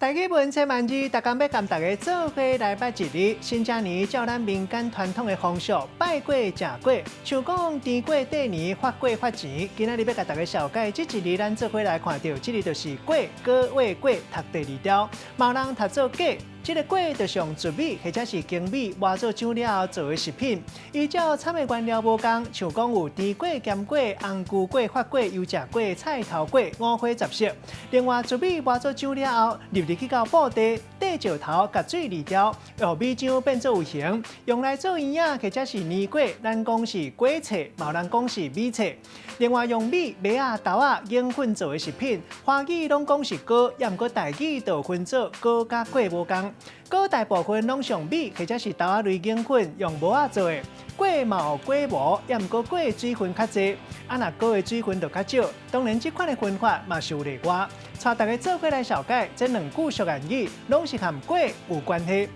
台語文千萬字，逐工欲共大家做伙來捌一字。新正年照咱民間傳統的風俗，拜粿食粿，像講甜粿綴年，發粿發錢。今仔日欲共大家紹介這一字，咱做伙來看著，這字就是粿，個月粿，讀第二調。嘛有人讀做粿，這个粿就是用糯米或者是粳米磨做漿了後做的食品。依照摻的原料無仝，像講有甜粿、鹹粿、紅龜粿、發粿、油食粿、菜頭粿，五花十色。另外，糯米磨做漿了後，入入去到布袋，綴石頭共水濾掉，予米漿變做有形，用來做圓仔或者是年粿，咱講是粿脆，嘛有人講是米脆。另外，用米、麥仔、豆仔、鷹粉做的食品，華語攏講是糕，抑毋過台語就分做糕佮粿無仝。糕大部分攏是用米或者是豆仔類鷹粉用模仔做的，粿嘛有粿模，抑毋過粿水分較濟，啊若糕的水分就較少。當然，這款的分法嘛是有例外。帶大家做伙來紹介，這兩句俗諺語攏是和粿有關係。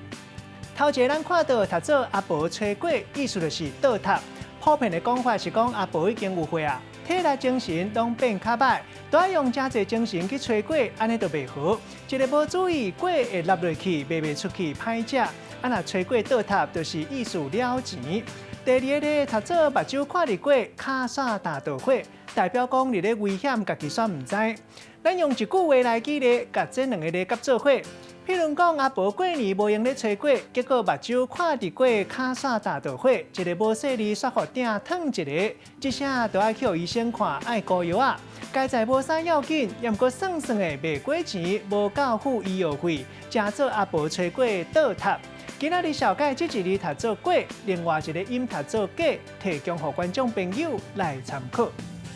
頭一个咱看著讀做阿婆炊粿，意思就是倒塔。普遍的講法是講阿婆已經有歲啊，體力精神攏變較䆀，都愛用誠濟精神去炊粿，按呢就袂好。一个無注意，粿會落落去，賣袂出去，歹食。啊若炊粿倒塔，就是意思了錢。第二个咧，讀做目睭看著過，跤線踏著火，代表講佇咧危險，家己煞毋知。咱用一句話來舉例，共這兩个字結做伙。譬如講，阿婆過年無閒咧炊粿，結果目睭看著過，跤線踏著火，一个無細膩，煞予鼎燙一个，這聲就愛去予醫生看，愛敷藥仔。佳哉無啥要緊，抑毋過算算的袂過錢，無夠付醫藥費，成做阿婆炊粿倒塔。今仔日紹介這一字讀做粿，另外一个音讀做粿，提供予觀眾朋友來參考。